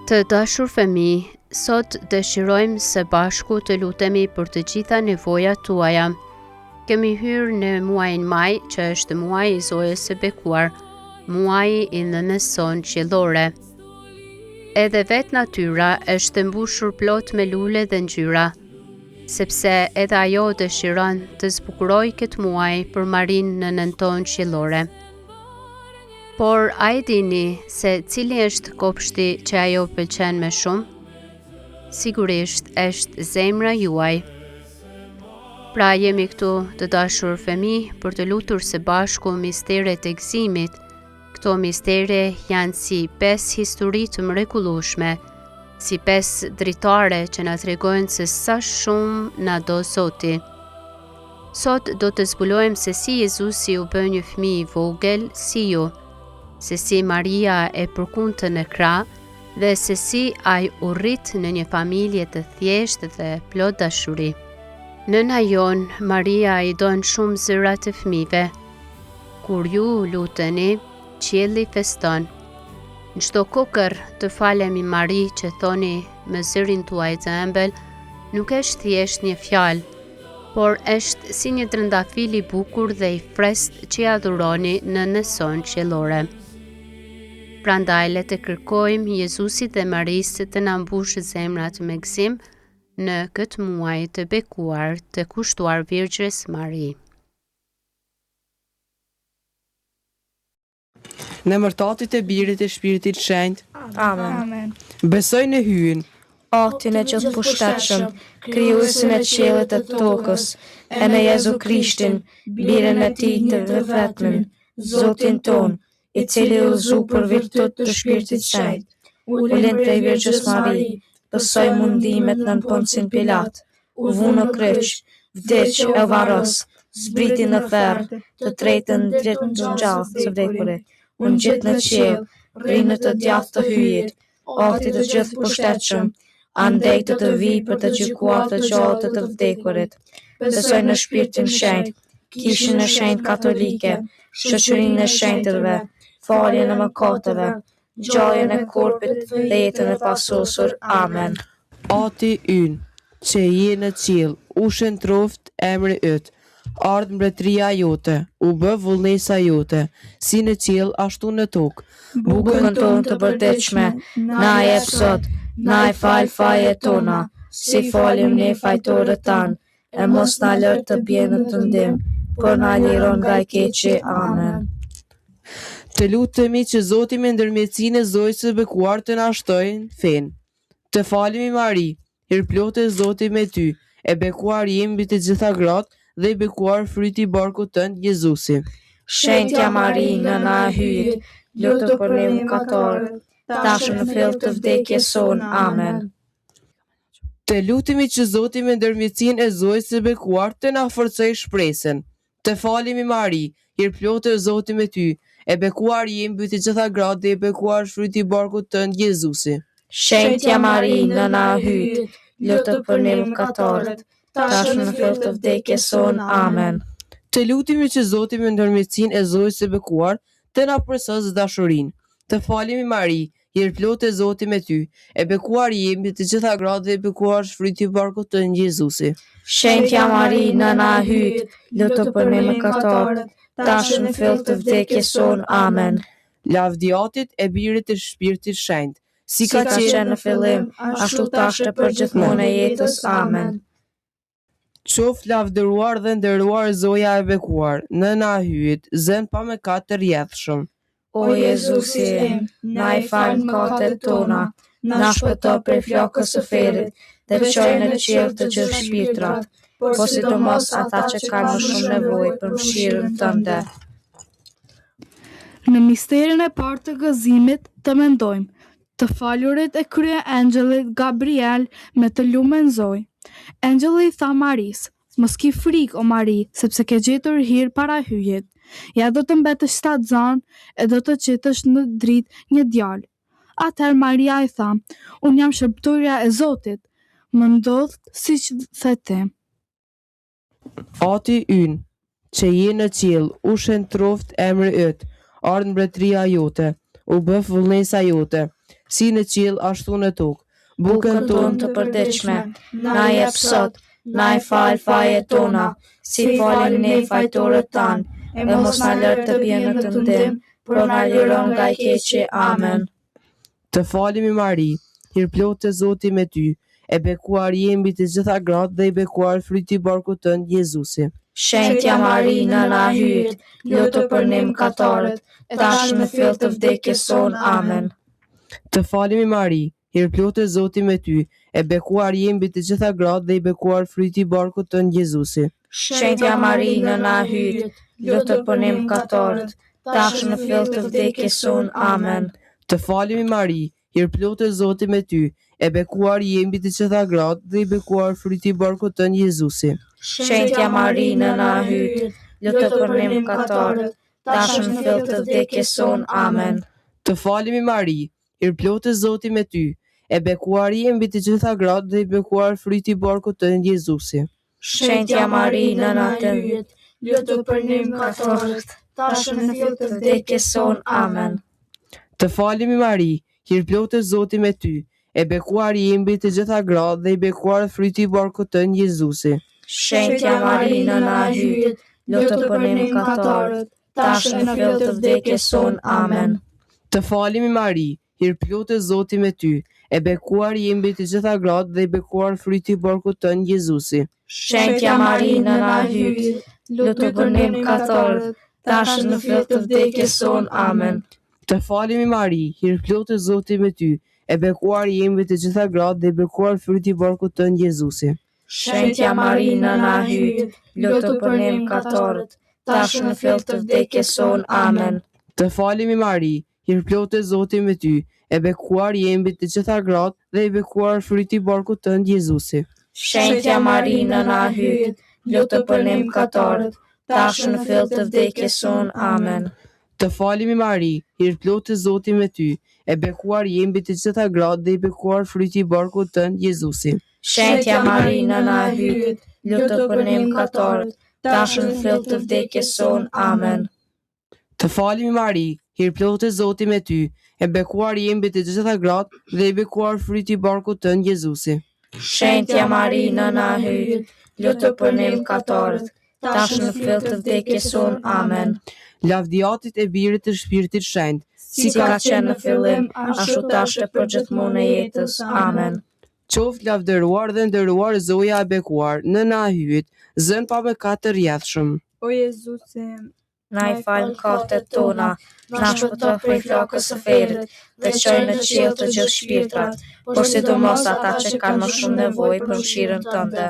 Të dashur fëmijë, sot dëshirojmë së bashku të lutemi për të gjitha nevojat tuaja. Kemi hyrë në muajin maj, që është muaji i Zojës së Bekuar, muaji i nënës sonë qiellore. Edhe vetë natyra është mbushur plot me lule dhe ngjyra, sepse edhe ajo dëshiron të zbukurojë këtë muaj për Marinë nënën tonë qiellore. Por a e dini se cili është kopshti që ajo pëlqen më shumë? Sigurisht është zemra juaj. Pra jemi këtu të dashur fëmijë për të lutur së bashku misteret e gëzimit. Këto mistere janë si pesë histori të mrekullueshme, si pesë dritare që na tregojnë se sa shumë na do Zoti. Sot do të zbulojmë se si Jezusi u bë një fëmijë i vogël si ju, se si Maria e përkundte në krah dhe se si ai u rrit në një familje të thjeshtë dhe plot dashuri. Nëna jonë, Maria i don shumë zërat e fëmijëve. Kur ju luteni, qielli feston. Në çdo kokërr të falemi Mari që thoni me zërin tuaj të ëmbël, nuk është thjesht një fjalë, por është si një trëndafil i bukur dhe i freskët që ia dhuroni nënës sonë qiellore. Prandaj le të kërkojmë Jezusit dhe Marisë të na mbushë zemrat me gëzim në këtë muaj të bekuar të kushtuar Virgjërës Mari. Në emër t'Atit e Birit e Shpirtit Shenjt. Amen. Amen. Besoj në Hyjin, Atin e gjithëpushtetshëm, krijuesin e qiellit e tokës, e në Jezu Krishtin, Birin e tij të vetmin, Zotin tonë, i cili u zu për virtyt të Shpirtit Shenjt, u lind prej Virgjës Mari, pësoi mundimet nën Poncin Pilat, u vu në kryq, vdiq e u varros, zbriti në ferr, të tretën ditë u ngjall së vdekuri, u ngjit në qiell, rri në të djathtë të Hyjit, Atit të gjithëpushtetshëm, andej do të vijë për të gjykuar të gjallët e të vdekurit. Besoj në Shpirtin Shenjt, Kishën e Shenjtë Katolike, shoqërinë e shenjtërve, faljen e mëkateve, ngjalljen e korpit dhe jetën e pasosur. Amen. Ati ynë, që je në qiell, u shenjtëroftë emri yt. Ardhtë mbretëria jote, u bëftë vullnesa jote, si në qiell ashtu në tokë. Bukën tonë të përditshme, na e jep sot, na i fal fajet tona, si falim ne fajtorët tanë, e mos na lër të biem në tundim, por na liro nga i keqi. Amen. Të lutemi që Zoti me ndërmjetësinë e Zojës së bekuar të na shtojë fenë. Të falemi Mari, hirplotë Zoti me ty, e bekuar je mbi të gjitha gratë dhe i bekuar fryti i barkut tënd, Jezusi. Shenjtja Mari, Nëna e Hyjit, lutu për ne mëkatarët, tash e në fill të vdekjes sonë. Amen. Të lutemi që Zoti me ndërmjetësinë e Zojës së bekuar të na forcojë shpresën. Të falemi Mari, hirplotë Zoti me ty, e bekuar je mbi të gjitha gratë dhe i bekuar është fryti i barkut tënd, Jezusi. Shenjtja Mari, Nëna e Hyjit, lutu për ne mëkatarët, tash e në fill të vdekjes sonë. Amen. Të lutemi që Zoti me ndërmjetësinë e Zojës së bekuar të na përsosë dashurinë. Të falemi Mari, hirplotë Zoti me ty, e bekuar je mbi të gjitha gratë dhe i bekuar është fryti i barkut tënd, Jezusi. Shenjtja Mari, Nëna e Hyjit, lutu për ne mëkatarët, tash e në fill të vdekjes sonë. Amen. Lavdi Atit e Birit e Shpirtit Shenjt, si Si ka qenë në fillim, ashtu tash e përgjithmonë e jetës. Amen. Qoftë lavdëruar dhe nderuar Zoja e bekuar, Nëna e Hyjit, zënë pa mëkat të rrjedhshëm. O Jezusi im, na i fal mëkatet tona, na shpëto prej flakës së ferrit dhe çoi në qiell të gjithë shpirtrat, po sidomos ata që kanë më shumë nevojë për mëshirën tënde. Në misterin e parë të gëzimit të mendojmë, Të folurit e kryeëngjëllit Gabriel me të lumen Zojë. Engjëlli i tha Marisë, Mos ki frikë, o Mari, sepse ke gjetur hir para Hyjit. Ja do të mbetesh shtatzënë e do të qitësh në dritë një djalë. Atëherë Maria i tha, Unë jam shërbëtorja e Zotit, më ndodhtë siç the ti. Ati ynë, që je në qiell, u shenjtëroftë emri yt, ardhtë mbretëria jote. U bëftë vullnesa jote, si në qiell ashtu në tokë. Bukën tonë të përditshme, na jep sot, na i fal fajet tona, si falim ne fajtorët tanë, e mos na lër të biem në tundim, por na liro nga i keqi. Amen. Të falemi Mari, hirplote Zoti me ty, e bekuar je mbi të gjitha gratë dhe i bekuar fryti i barkut tënd, Jezusi. Shenjtja Mari, Nëna e Hyjit, lutu për ne mëkatarët, tash në fill të vdekjes sonë. Amen. Të falemi Mari, hirplote Zoti me ty, e bekuar je mbi të gjitha gratë dhe i bekuar fryti i barkut tënd, Jezusi. Shenjtja Mari, Nëna e Hyjit, lutu për ne mëkatarët, tash në fill të vdekjes sonë. Amen. Të falemi Mari, hirplote Zoti me ty, e bekuar je mbi të gjitha gratë dhe i bekuar fryti i barkut tënd, Jezusi. Shenjtja Mari, Nëna e Hyjit, lutu për ne mëkatarët, tash në fill të vdekjes sonë. Amen. Të falemi Mari, Hirplote Zoti me ty, e bekuar je mbi të gjitha gratë dhe i bekuar fryti i barkut tënd Jezusi. Shenjtja Mari, Nëna e Hyjit, lutu për ne mëkatarët, tash në fill të vdekjes sonë. Amen. Të falemi Mari, hirplote Zoti me ty, e bekuar je mbi të gjitha gratë dhe i bekuar fryti i barkut tënd Jezusi. Shenjtja Mari, Nëna e Hyjit, lutu për ne mëkatarët, tash në fill të vdekjes sonë. Amen. Të falemi Mari, hirplote Zoti me ty, e bekuar je mbi të gjitha gratë dhe i bekuar fryti i barkut tënd Jezusi. Shenjtja Mari, Nëna e Hyjit, lutu për ne mëkatarët, tash në fill të vdekjes sonë. Amen. Të falemi Mari, hirplote Zoti me ty, e bekuar je mbi të gjitha gratë dhe i bekuar fryti i barkut tënd Jezusi. Shenjtja Mari, Nëna e Hyjit, lutu për ne mëkatarët, tash në fill të vdekjes sonë. Amen. Të falemi Mari, hirplote Zoti me ty, e bekuar je mbi të gjitha gratë dhe i bekuar fryti i barkut tënd Jezusi. Shenjtja Mari, Nëna e Hyjit, lutu për ne mëkatarët, tash në fill të vdekjes sonë. Amen. Të falemi Mari, hirplote Zoti me ty, e bekuar je mbi të gjitha gratë dhe i bekuar fryti i barkut tënd Jezusi. Shenjtja Mari, Nëna e Hyjit, lutu për ne mëkatarët, tash në fill të vdekjes sonë. Amen. Të falemi Mari, hirplote Zoti me ty, e bekuar je mbi të gjitha gratë dhe i bekuar fryti i barkut tënd Jezusi. Shenjtja Mari, Nëna e Hyjit, lutu për ne mëkatarët, tash në fill të vdekjes sonë. Amen. Lavdi Atit e Birit e Shpirtit Shenjt, si ka qenë në fillim, ashtu tash e përgjithmonë e jetës. Amen. Qoftë lavdëruar dhe nderuar Zoja e bekuar, Nëna e Hyjit, zënë pa mëkat të rrjedhshëm. O Jezusi im, Na i fal mëkatet tona, na shpëto prej flakës së ferrit dhe çoi në qiell të gjithë shpirtrat, por sidomos ata që kanë më shumë nevojë për mëshirën tënde.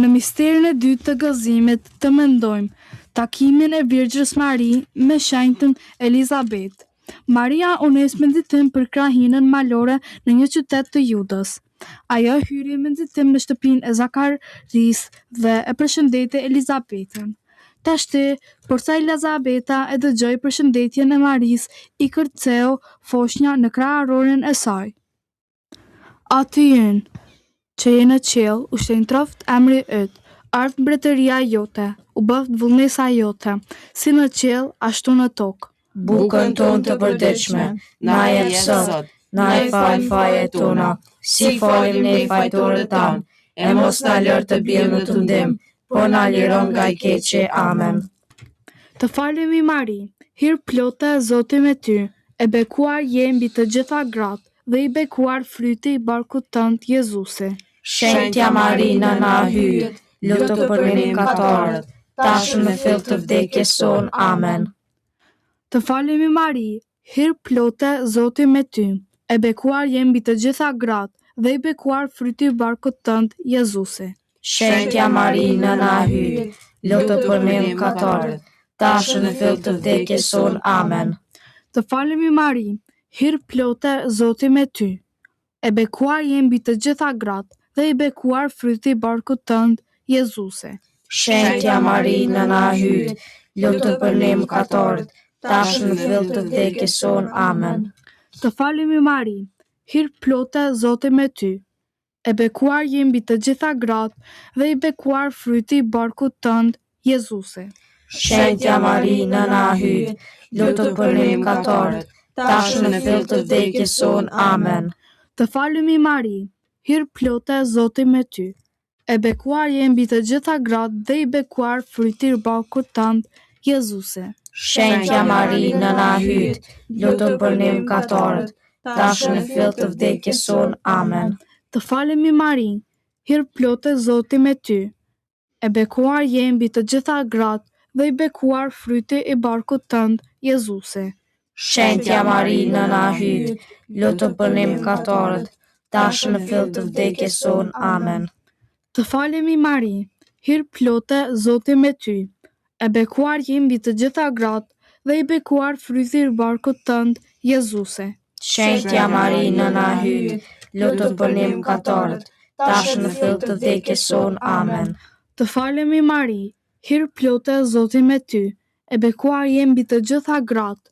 Në misterin e dytë të gëzimit të mendojmë takimin e Virgjërës Mari me shenjtën Elizabetë. Maria u nis me nxitim për krahinën malore në një qytet të Judës. Ajo hyri me nxitim në shtëpinë e Zakarisë dhe e përshëndeti Elizabetën. Tashti, porsa Elizabeta e dëgjoi përshëndetjen e Marisë, i kërceu foshnja në kraharorin e saj. Ati ynë, që je në qiell, u shenjtroftë emri yt, ardhtë mbretëria jote, u bëftë vullnesa jote, si në qiell, ashtu në tokë. Bukën tonë të përditshme, na jep sot, na i fal fajet tona, si falim ne fajtorët tanë, e mos na lër të biem në tundim, por na liro nga i keqi. Amen. Të falemi Mari, hirplote Zoti me ty, e bekuar je mbi të gjitha gratë dhe i bekuar fryti i barkut tënd Jezusi. Shenjtja Mari, Nëna e Hyjit, lutu për ne mëkatarët, tash në fill të vdekjes sonë. Amen. Të falemi Mari, hirplote Zoti me ty, e bekuar je mbi të gjitha gratë dhe i bekuar fryti i barkut tënd Jezusi. Shenjtja Mari, Nëna e Hyjit, lutu për ne mëkatarët, tash në fill të vdekjes sonë. Amen. Të falemi Mari, hirplote Zoti me ty, e bekuar je mbi të gjitha gratë dhe i bekuar fryti i barkut tënd, Jezusi. Shenjtja Mari, Nëna e Hyjit, lutu për ne mëkatarët, tash në fill të vdekjes sonë. Amen. Të falemi Mari, hirplote Zoti me ty, e bekuar je mbi të gjitha gratë dhe i bekuar fryti i barkut tënd, Jezusi. Shenjtja Mari, Nëna e Hyjit, lutu për ne mëkatarët, tash e në fill të vdekjes sonë. Amen. Të falemi Mari, hirplote Zoti me ty. E bekuar je mbi të gjitha gratë dhe i bekuar fryti i barkut tënd, Jezusi. Shenjtja Mari, Nëna e Hyjit, lutu për ne mëkatarët, tash e në fill të vdekjes sonë. Amen. Të falemi Mari, hirplote Zoti me ty. E bekuar je mbi të gjitha gratë dhe i bekuar fryti i barkut tënd, Jezusi. Shenjtja Mari, Nëna e Hyjit, lutu për ne mëkatarët, tash e në fill të vdekjes sonë. Amen. Të falemi Mari, hirplote Zoti me ty. E bekuar je mbi të gjitha gratë dhe i bekuar fryti i barkut tënd, Jezusi. Shenjtja Mari, Nëna e Hyjit, lutu për ne mëkatarët, tash e në fill të vdekjes sonë. Amen. Të falemi Mari, hirplote Zoti me ty, e bekuar je mbi të gjitha gratë,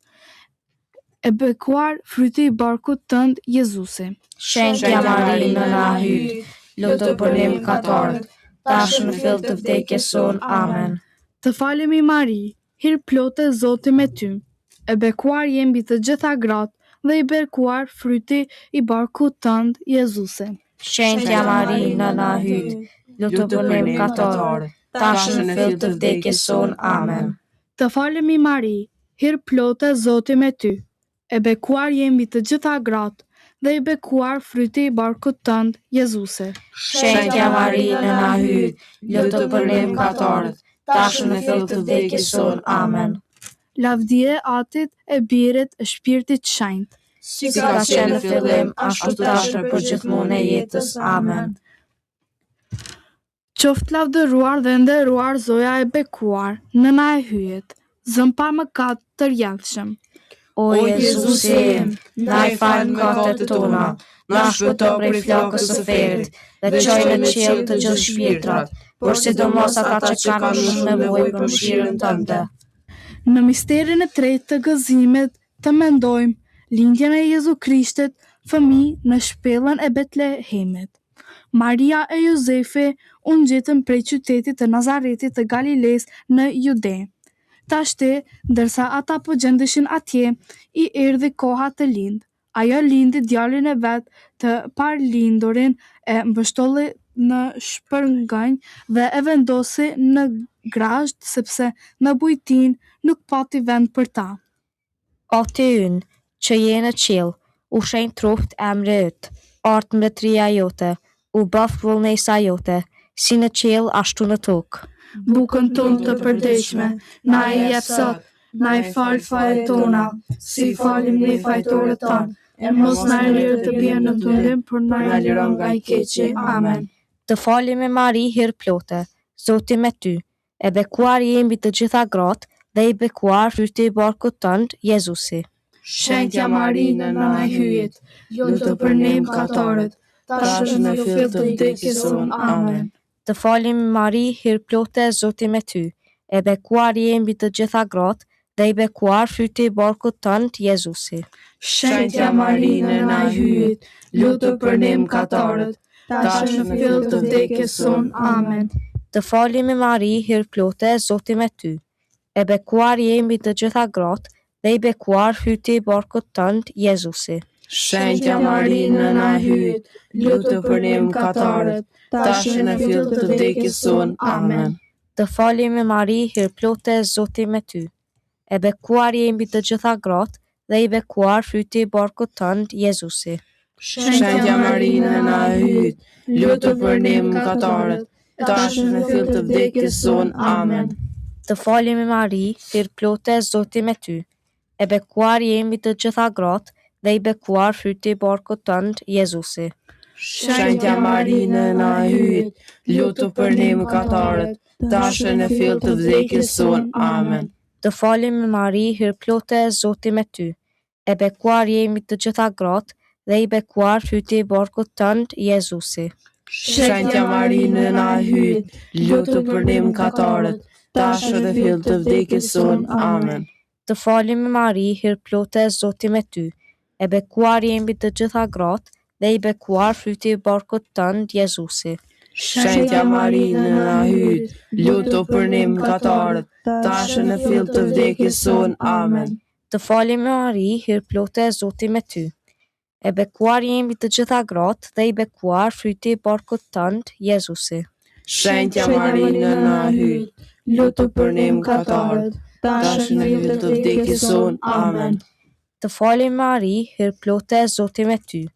e bekuar fryti i barkut tënd, Jezusi. Shenjtja Mari, Nëna e Hyjit, lutu për ne mëkatarët, tash e në fill të vdekjes sonë. Amen. Të falemi Mari, hirplote Zoti me ty, e bekuar je mbi të gjitha gratë dhe i bekuar fryti i barkut tënd, Jezusi. Shenjtja Mari, Nëna e Hyjit, lutu për ne mëkatarët, tash e në fill të vdekjes sonë. Amen. Të falemi Mari, hirplote Zoti me ty, e bekuar je mbi të gjitha gratë dhe i bekuar fryti i barkut tënd, Jezusi. Shenjtja Mari, Nëna e Hyjit, lutu për ne mëkatarët, tash e në fill të vdekjes sonë. Amen. Lavdie Atit e Birit e Shpirtit Shenjt. Si ka qenë në fillim, ashtu tash e përgjithmonë e jetës. Amen. Qoftë lavdëruar dhe nderuar Zoja e bekuar, Nëna e Hyjit, zëm pa mëkat të rrjedhshëm. O Jezusi im, na i fal mëkatet tona, na shpëto prej flakës së ferrit dhe çoi në qiell të gjithë shpirtrat, por sidomos ata që kanë më shumë nevojë për mëshirën tënde. Në misterin e tretë të gëzimit të mendojmë lindjen e Jezu Krishtit fëmijë në shpellën e Betlehemit. Maria e Jozefi u ngjitën prej qytetit të Nazaretit të Galilesë në Jude. Tashti, ndërsa ata po gjendeshin atje, i erdhi koha të lindë. Ajo lindi djalin e vet të parëlindurin, e mbështolli në shpërngënj dhe e vendosi në grazhd, sepse në bujtinë nuk pati vend për ta. Ati ynë, që je në qiell, u shenjtroftë emri yt, ardhtë mbretëria jote, u bëftë vullnesa jote, si në qiell ashtu në tokë. Bukën tonë të përditshme, na e jep sot, na i fal fajet tona, si i falim ne fajtorët tanë, e mos na lër të biem në tundim, por na liro nga i keqi. Amen. Të falemi Mari hirplote, Zoti me ty, e bekuar je mbi të gjitha gratë dhe i bekuar fryti i barkut tënd, Jezusi. Shenjtja Mari, Nëna e Hyjit, lutu për ne mëkatarët, tash e në fill të vdekjes sonë. Amen. Të falemi Mari hirplote Zoti me ty, e bekuar je mbi të gjitha gratë dhe i bekuar fryti i barkut tënd, Jezusi. Shenjtja Mari, Nëna e Hyjit, lutu për ne mëkatarët, tash e në fill të vdekjes sonë. Amen. Të falemi Mari hirplote Zoti me ty, e bekuar je mbi të gjitha gratë dhe i bekuar fryti i barkut tënd, Jezusi. Shenjtja Mari, Nëna e Hyjit, lutu për ne mëkatarët, tash e në fill të vdekjes sonë. Amen. Të falemi Mari hirplote Zoti me ty, e bekuar je mbi të gjitha gratë dhe i bekuar fryti i barkut tënd, Jezusi. Shenjtja Mari, Nëna e Hyjit, lutu për ne mëkatarët, tash e në fill të vdekjes sonë. Amen. Të falemi Mari, hirplote Zoti me ty, e bekuar je mbi të gjitha gratë dhe i bekuar fryti i barkut tënd, Jezusi. Shenjtja Mari, Nëna e Hyjit, lutu për ne mëkatarët, tash e në fill të vdekjes sonë. Amen. Të falemi Mari, hirplote Zoti me ty, e bekuar je mbi të gjitha gratë dhe i bekuar fryti i barkut tënd, Jezusi. Shenjtja Mari, Nëna e Hyjit, lutu për ne mëkatarët, tash e në fill të vdekjes sonë. Amen. Të falemi Mari, hirplote Zoti me ty, e bekuar je mbi të gjitha gratë dhe i bekuar fryti i barkut tënd, Jezusi. Shenjtja Mari, Nëna e Hyjit, lutu për ne mëkatarët, tash e në fill të vdekjes sonë. Amen. Të falemi Mari, hirplote, Zoti me ty. E bekuar je mbi të gjitha gratë dhe i bekuar fryti i barkut tënd, Jezusi. Shenjtja Mari, Nëna e Hyjit, lutu për ne mëkatarët, tash e në fill të vdekjes sonë. Amen. Të falemi Mari, hirplote, Zoti me ty.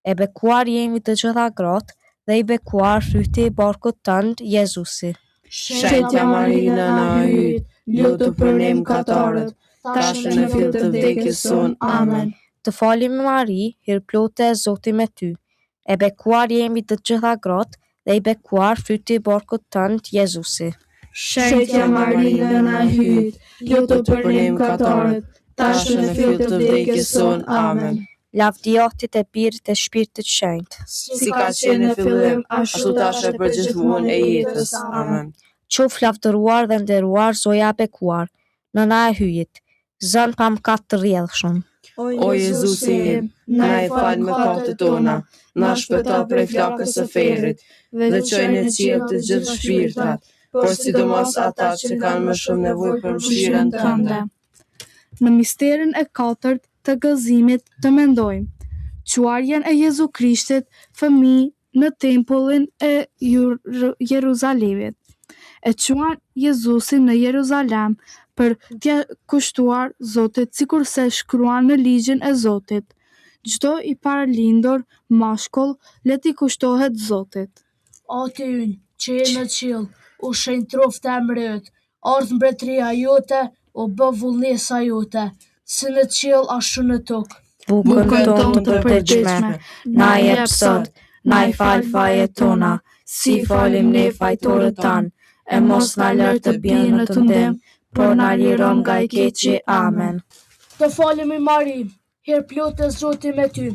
E bekuar je mbi të gjitha gratë dhe i bekuar fryti i barkut tënd, Jezusi. Shenjtja Mari, Nëna e Hyjit, lutu për ne mëkatarët, tash e në fill të vdekjes sonë. Amen. Të falemi Mari, hirplote, Zoti me ty. E bekuar je mbi të gjitha gratë dhe i bekuar fryti i barkut tënd, Jezusi. Shenjtja Mari, Nëna e Hyjit, lutu për ne mëkatarët, tash e në fill të vdekjes sonë. Amen. Lavdi Atit e Birit e Shpirtit Shenjt. Si ka qenë në fillim, ashtu tash e përgjithmonë e jetës. Amen. Qoftë lavdëruar dhe nderuar Zoja e bekuar, Nëna e Hyjit, zënë pa mëkat të rrjedhshëm. O Jezusi im, na i fal mëkatet tona, na shpëto prej flakës së ferrit dhe çoi në qiell të gjithë shpirtrat, por sidomos ata që kanë më shumë nevojë për mëshirën tënde. Në misterin e katërt të gëzimit të mendojmë, çuarjen e Jezu Krishtit fëmijë në tempullin e Jeruzalemit. E çuan Jezusin në Jeruzalem për t'ia kushtuar Zotit sikurse shkruan në ligjin e Zotit, Çdo i parëlindur mashkull le t'i kushtohet Zotit. Ati ynë, që je në qiell, u shenjtëroftë emri yt, ardhtë mbretëria jote, u bëftë vullnesa jote, si në qiell ashtu në tokë. Bukën tonë të përditshme, na e jep sot, na i fal fajet tona, si i falim ne fajtorët tanë, e mos na lër të biem në tundim, por na liro nga i keqi. Amen. Të falemi Mari, Hirplote Zoti me ty.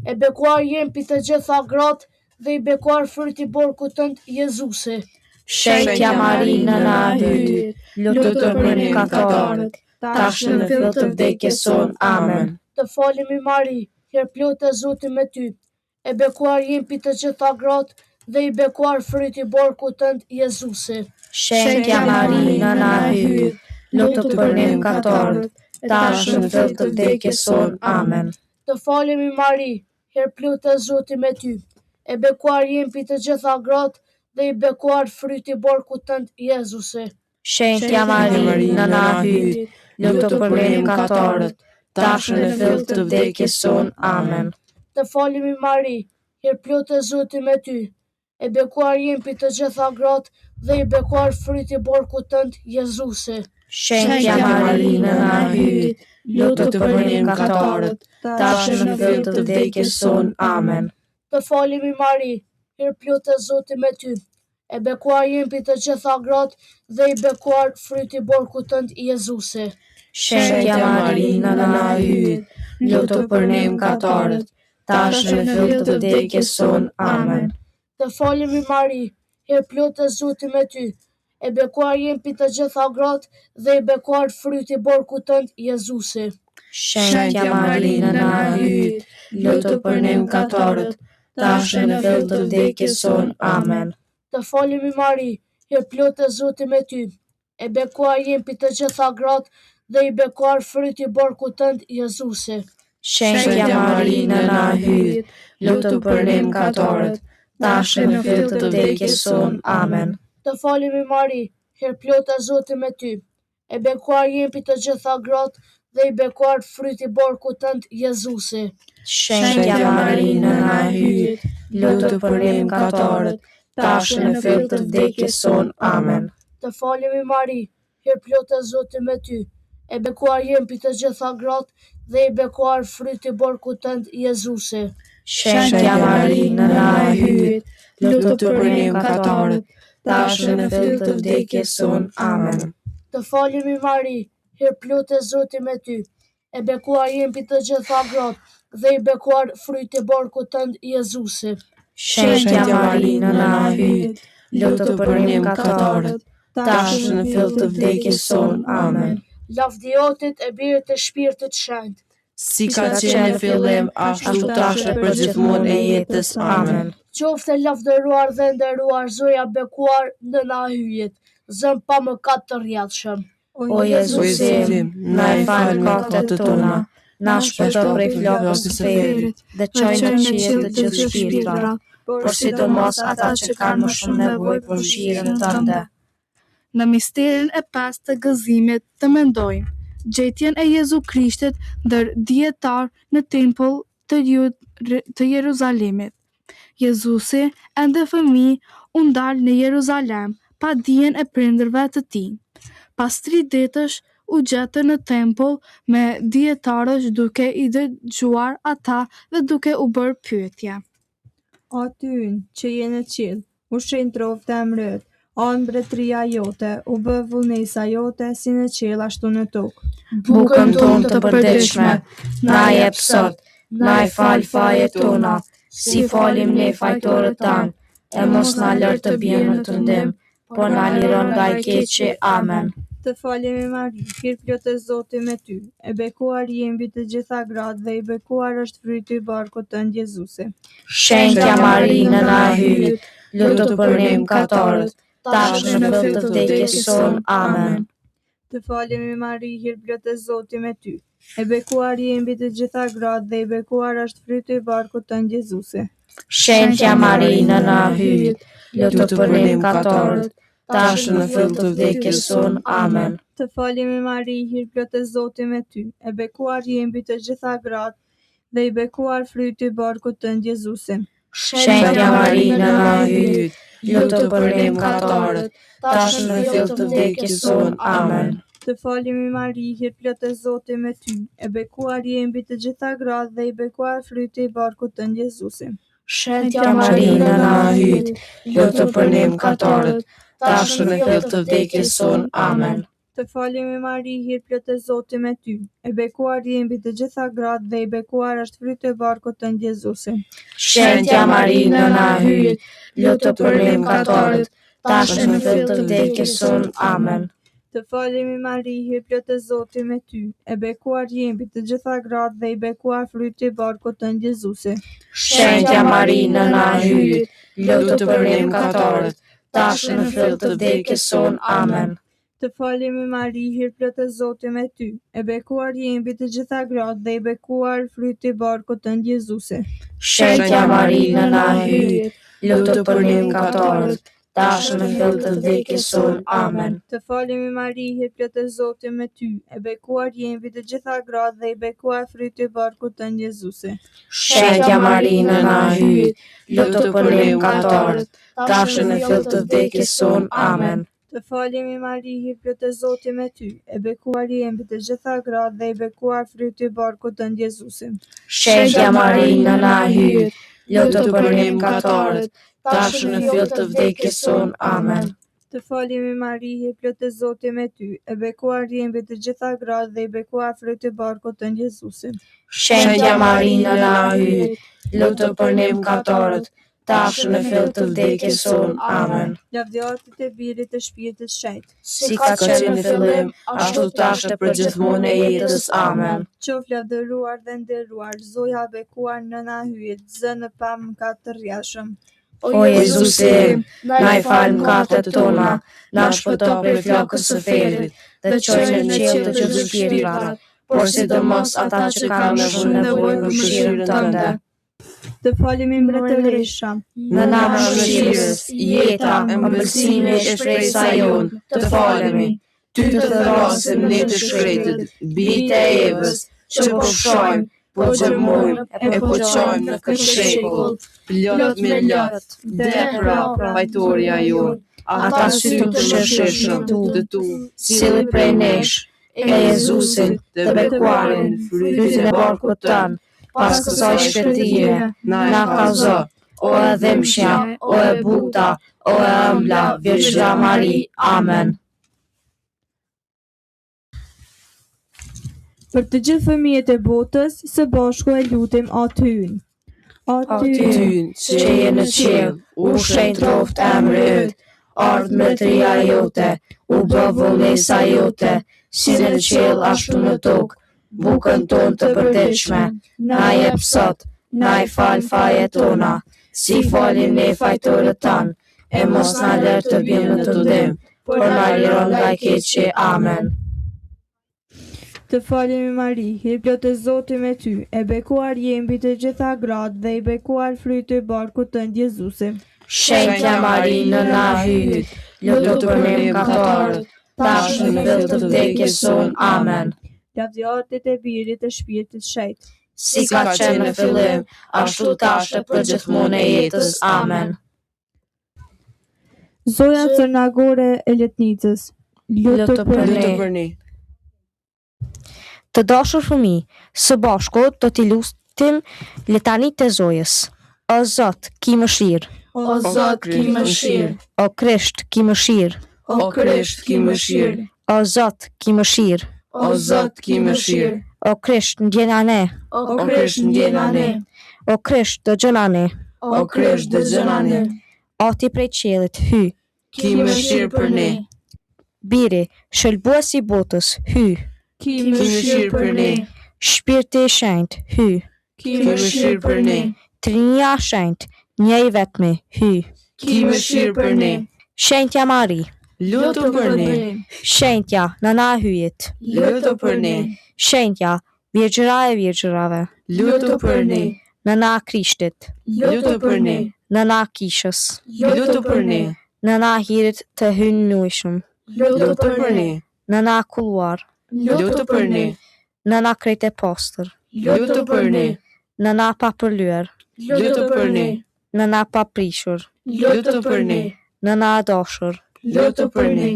E bekuar je mbi të gjitha gratë dhe i bekuar fryti i barkut tënd, Jezusi. Shenjtja Mari, Nëna e Hyjit, lutu për ne mëkatarët, tash e në fill të vdekjes sonë. Amen. Të falemi Mari, Hirplote Zoti me ty. E bekuar je mbi të gjitha gratë dhe i bekuar fryti i barkut tënd, Jezusi. Shenjtja Mari, Nëna e Hyjit, lutu për ne mëkatarët, tash e në fill të vdekjes sonë. Amen. Të falemi Mari, hirplote Zoti me ty. E bekuar je mbi të gjitha gratë dhe i bekuar fryti i barkut tënd, Jezusi. Shenjtja Mari, Nëna e Hyjit, lutu për ne mëkatarët, tash e në fill të vdekjes sonë. Amen. Të falemi Mari, hirplote Zoti me ty. E bekuar je mbi të gjitha gratë dhe i bekuar fryti i barkut tënd, Jezusi. Shenjtja Mari, Nëna e Hyjit, lutu për ne mëkatarët, tash e në fill të vdekjes sonë. Amen. Të falemi Mari, hirplote Zoti me ty. E bekuar je mbi të gjitha gratë dhe i bekuar fryti i barkut tënd, Jezusi. Shenjtja Mari, Nëna e Hyjit, lutu për ne mëkatarët, tash e në fill të vdekjes sonë. Amen. Të falemi Mari, hirplote Zoti me ty. E bekuar je mbi të gjitha gratë dhe i bekuar fryti i barkut tënd, Jezusi. Shenjtja Mari, Nëna e Hyjit, lutu për ne mëkatarët, tash e në fill të vdekjes sonë. Amen. Të falemi Mari, hirplote Zoti me ty. E bekuar je mbi të gjitha gratë dhe i bekuar fryti i barkut tënd, Jezusi. Shenjtja Mari, Nëna e Hyjit, lutu për ne mëkatarët, tash e në fill të vdekjes sonë. Amen. Të falemi Mari, hirplote Zoti me ty. E bekuar je mbi të gjitha gratë dhe i bekuar fryti i barkut tënd, Jezusi. Shenjtja Mari, Nëna e Hyjit, lutu për ne mëkatarët, tash e në fill të vdekjes sonë. Amen. Të falemi Mari, hirplote Zoti me ty. E bekuar je mbi të gjitha gratë dhe i bekuar fryti i barkut tënd, Jezusi. Shenjtja Mari, Nëna e Hyjit, lutu për ne mëkatarët, tash e në fill të vdekjes sonë. Amen. Të falemi Mari, hirplote Zoti me ty. E bekuar je mbi të gjitha gratë dhe i bekuar fryti i barkut tënd, Jezusi. Shenjtja Mari, Nëna e Hyjit, lutu për ne mëkatarët, tash e në fill të vdekjes sonë. Amen. Lavdi Atit e Birit e Shpirtit Shenjt. Si ka qenë në fillim, ashtu tash e përgjithmonë e jetës. Amen. Qoftë e lavdëruar dhe nderuar Zoja e bekuar, Nëna e Hyjit, zënë pa mëkat të rrjedhshëm. O Jezusi im, na i fal mëkatet tona, na shpëto prej flakës së ferrit dhe çoi në qiell të gjithë shpirtrat, por sidomos ata që kanë më shumë nevojë për mëshirën tënde. Në misterin e pestë të gëzimit të mendojmë gjetjen e Jezu Krishtit ndër dijetarë në tempull të Jeruzalemit. Jezusi, ende fëmijë, u ndal në Jeruzalem pa dijen e prindërve të tij. Pas tri ditësh u gjetën në tempull me dijetarët duke i dëgjuar ata dhe duke u bërë pyetje. Ati ynë, që je në qiell, u shenjtëroftë emri yt, ardhtë mbretëria jote, u bëftë vullnesa jote, si në qiell ashtu në tokë. Bukën tonë të përditshme, na jep sot, na i fal fajet tona, si falim ne fajtorët tanë, e mos na lër të biem në tundim, por na liro nga i keqi. Amen. Të falemi Mari, hirplotë Zoti me ty, e bekuar je mbi të gjitha gratë dhe i bekuar është fryti i barkut tënd Jezusi. Shenjtja Mari, nëna e Hyjit, lutu për ne mëkatarët, tash në fill të vdekjes sonë. Amen. Të falemi Mari, hirplotë Zoti me ty, e bekuar je mbi të gjitha gratë dhe i bekuar është fryti i barkut tënd Jezusi. Shenjtja Mari, nëna e Hyjit, lutu për ne mëkatarët, tash në fill të vdekjes sonë. Amen. Të falemi Mari, hirplotë Zoti me ty, e bekuar je mbi të gjitha gratë dhe i bekuar fryti i barkut tënd Jezusi. Shenjtja Mari, nëna e Hyjit, lutu për ne mëkatarët, tash në fill të vdekjes sonë. Amen. Të falemi Mari, hirplotë Zoti me ty, e bekuar je mbi të gjitha gratë dhe i bekuar fryti i barkut tënd Jezusi. Shenjtja Mari, nëna e Hyjit, lutu për ne mëkatarët, tash në fill të vdekjes sonë. Amen. Të falemi Mari, hirplotë Zoti me ty, e bekuar je mbi të gjitha gratë dhe i bekuar është fryti i barkut tënd Jezusi. Shenjtja Mari, nëna e Hyjit, lutu për ne mëkatarët, tash në fill të vdekjes sonë. Amen. Të falemi Mari, hirplotë Zoti me ty, e bekuar je mbi të gjitha gratë dhe i bekuar fryti i barkut tënd Jezusi. Shenjtja Mari, nëna e Hyjit, lutu për ne mëkatarët, tash në fill të vdekjes sonë. Amen. Të falemi Mari, hirplotë Zoti me ty, e bekuar je mbi të gjitha gratë dhe i bekuar fryti i barkut tënd Jezusi. Shenjtja Mari, nëna e Hyjit, lutu për ne mëkatarët, tash në fill të vdekjes sonë. Amen. Të falemi Mari, hirplotë Zoti me ty, e bekuar je mbi të gjitha gratë dhe i bekuar fryti i barkut tënd Jezusi. Shenjtja Mari, nëna e Hyjit, lutu për ne mëkatarët, tash në fill të vdekjes sonë. Amen. Të falemi Mari, hirplotë Zoti me ty, e bekuar je mbi të gjitha gratë dhe i bekuar fryti i barkut tënd Jezusi. Shenjtja Mari, nëna e Hyjit, lutu për ne mëkatarët, tash në fill të vdekjes sonë. Amen. Të falemi Mari, hirplotë Zoti me ty, e bekuar je mbi të gjitha gratë dhe i bekuar fryti i barkut tënd Jezusi. Shenjtja Mari, nëna e Hyjit, lutu për ne mëkatarët, tash në fill të vdekjes sonë. Amen. Lavdi Atit e Birit të Shpirtit Shenjt. Si ka qenë në fillim, ashtu tash e përgjithmonë e jetës. Amen. Qoftë lavdëruar dhe nderuar, Zoja e bekuar nëna e Hyjit, zënë pa mëkat të rrjedhshëm. O Jezusi im, na i fal mëkatet tona, na shpëto prej flakës së ferrit dhe çoi në qiell të gjithë shpirtrat, por sidomos ata që kanë më shumë nevojë për mëshirën tënde. Të falemi mbretëresha. Nëna e mëshirës, jeta, ëmbëlsimi e shpresa jonë, të falemi. Ty të thërrasim ne të shkretët, bijtë e Evës, që po shajmë, po gjëmojmë e po qajmë në këtë shekull, plot me lot, dhe pra, fajtoria jonë, ata sy të mëshirshëm të tu, silli prej nesh, e Jezusin, të bekuarin, frytin e barkut tënd, pas kësaj shkretëtire, na kallzo, o e dhimbshmja, o e buta, o e ëmbla, Virgjëra Mari, Amen. Për të gjithë fëmijët e botës, së bashku e lutim Ati ynë. Ati ynë, që je në qiell, u shenjtëroftë emri yt, ardhtë mbretëria jote, u bëftë vullnesa jote, si në qiell ashtu në tokë. Bukën tonë të përditshme, na jep sot, na i fal fajet tona, si falim ne fajtorët tanë, e mos na lër të biem në tundim, por na liro nga i keqi. Amen. Të falemi Mari, hirplotë Zoti me ty, e bekuar je mbi të gjitha gratë dhe i bekuar fryti i barkut tënd Jezusi. Shenjtja Mari, Nëna e Hyjit, lutu për ne mëkatarët, tash në fill të vdekjes sonë. Amen. Lavdi Atit e Birit e Shpirtit Shenjt. Si ka qenë në fillim, ashtu tash e përgjithmonë e jetës. Amen. Zoja Cërnagore e Letnicës, lutu për ne. Lutu për ne. Të dashur fëmijë, së bashku do t'i lutim litanitë e Zojës. O Zot, ki mëshirë. O Zot, ki mëshirë. O Krisht, ki mëshirë. O Krisht, ki mëshirë. O Zot, ki mëshirë. O Zot, ki mëshirë. O Krisht, ndjena ne. O Krisht, ndjena ne. O Krisht, dëgjona ne. O Krisht, dëgjona ne. Ati prej qiellit, Hyj. Ki mëshirë për ne. Biri, shëlbues i botës, Hyj. Ki mëshirë për ne. Shpirti i Shenjtë, Hyj. Ki mëshirë për ne. Trinia e Shenjtë, një i vetmi, Hyj. Ki mëshirë për ne. Shenjtja Mari. Lutu për ne. Shenjtja, Nëna e Hyjit. Lutu për ne. Shenjtja, Virgjëra e Virgjërave. Lutu për ne. Nëna e Krishtit. Lutu për ne. Nëna e Kishës. Lutu për ne. Nëna e Hirit të Hyjnishëm. Lutu për ne. Nëna e Kulluar. Lutu për ne. Nëna krejt e pastër. Lutu për ne. Nëna e papërlyer. Lutu për ne. Nëna e paprishur. Lutu për ne. Nëna e dashur. Lutu për ne.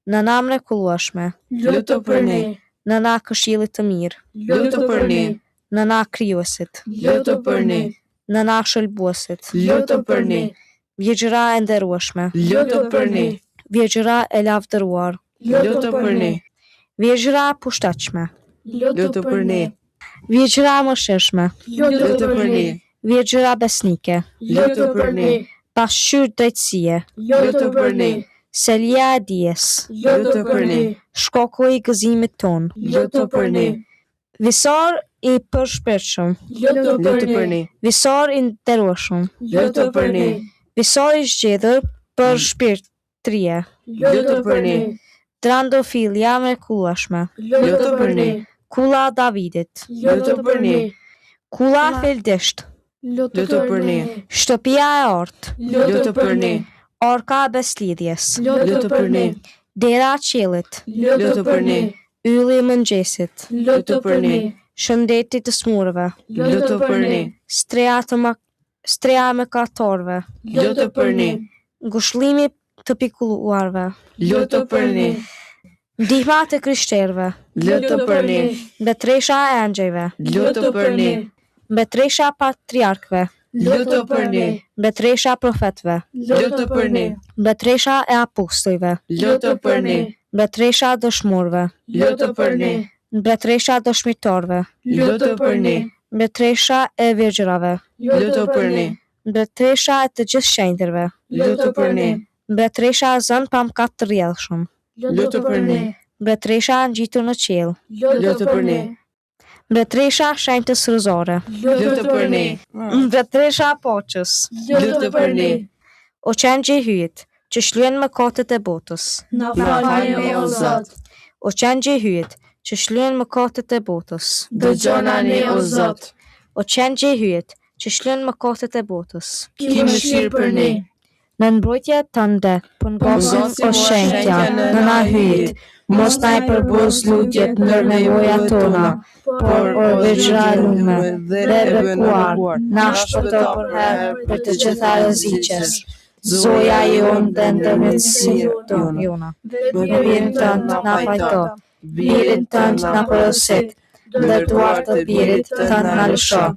Nëna e mrekullueshme. Lutu për ne. Nëna e Këshillit të Mirë. Lutu për ne. Nëna e Krijuesit. Lutu për ne. Nëna e Shëlbuesit. Lutu për ne. Virgjëra e nderueshme. Lutu për ne. Virgjëra e lavdëruar. Lutu për ne. Virgjëra e pushtetshme. Lutu për ne. Virgjëra e mëshirshme. Lutu për ne. Virgjëra besnike. Lutu për ne. Pasqyrë drejtësie. Lutu për ne. Selia e dijes. Lutu për ne. Shkaku i gëzimit tonë. Lutu për ne. Visar i përshpirtshëm. Lutu për ne. Visar i nderueshëm. Lutu për ne. Visar i zgjedhur për shpirtërie. Lutu për ne. Trandofilja e mrekullueshme. Lutu për ne. Kulla e Davidit. Lutu për ne. Kulla e Fildishtë. Lutu për ne. Shtëpia e artë. Lutu për ne. Arka e Besëlidhjes. Lutu për ne. Dera e qiellit. Lutu për ne. Ylli i mëngjesit. Lutu për ne. Shëndeti i të sëmurëve. Lutu për ne. Streha të Streha e mëkatarëve. Lutu për ne. Ngushëllimi të pikëlluarve. Lutu për ne. Ndihma të krishterëve. Lutu për ne. Mbretëresha e engjëjve. Lutu për ne. Mbretëresha e patriarkëve. Lutu për ne. Mbretëresha e profetëve. Lutu për ne. Mbretëresha e apostujve. Lutu për ne. Mbretëresha e dëshmorëve. Lutu për ne. Mbretëresha e dëshmitarëve. Lutu për ne. Mbretëresha e virgjërave. Lutu për ne. Mbretëresha e të gjithë shenjtërve. Lutu për ne. Mbretëresha e zënë pa mëkat të rrjedhshëm. Lutu për ne. Mbretëresha e ngjitur në qiell. Lutu për ne. Mbretëresha e shenjtës Rozare. Lutu për ne. Mbretëresha e paqes. Lutu për ne. O Qengj i Hyjit, që shlyen mëkatet e botës. Na fal ne o Zot. O Qengj i Hyjit, që shlyen mëkatet e botës. Dëgjona ne o Zot. O Qengj i Hyjit, që shlyen mëkatet e botës. Ki mëshirë për ne. Në mbrojtje tënde, po ngasim o shenjtja, nëna e Hyjit, mos na i përboz lutjet ndër nevojat tona, por o Virgjëra e lume dhe e bekuar, na shpëto përherë prej të gjitha rreziqes. Zoja jonë dhe ndërmjetësja jona. Me birin tënd na pajto, birin tënd na porosit, ndër duart të birit tënd na lësho.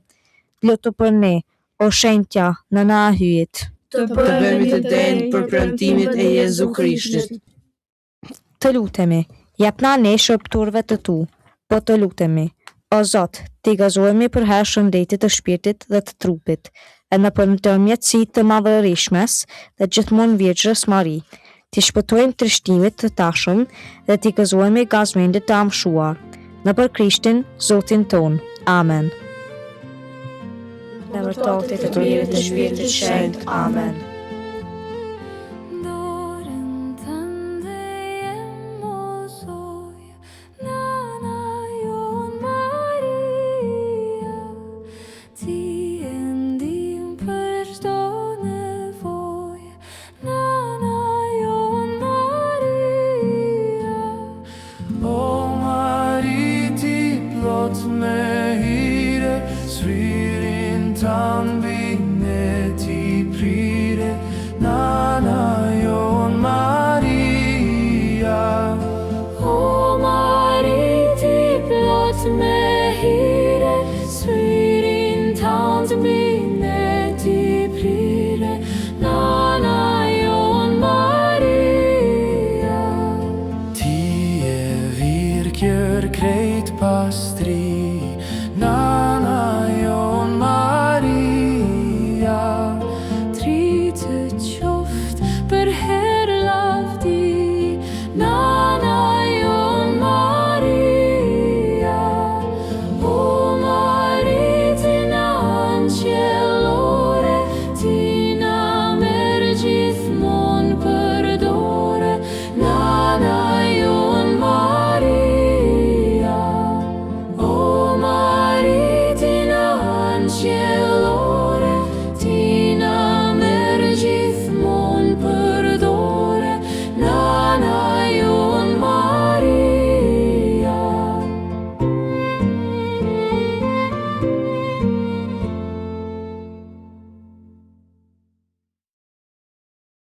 Lutu për ne, o shenjtja, nëna e Hyjit. Të Të bëhemi të denjë për premtimet e Jezu Krishtit. Të lutemi, jepna ne shërbëtorëve të tu, po të lutemi, o Zot, t'i gëzohemi përherë shëndetit të shpirtit dhe të trupit, e nëpër ndërmjetësi të madhërishmes dhe gjithmonë Virgjërës Mari, t'i shpëtojmë trishtimit të tashëm dhe t'i gëzohemi gazmendit të amshuar, nëpër Krishtin, Zotin tonë. Amen. Në emër të Atit të Birit të Shpirtit Shenjt. Amen. Dorën tënde jem o Zojë, Nana jonë. Kam.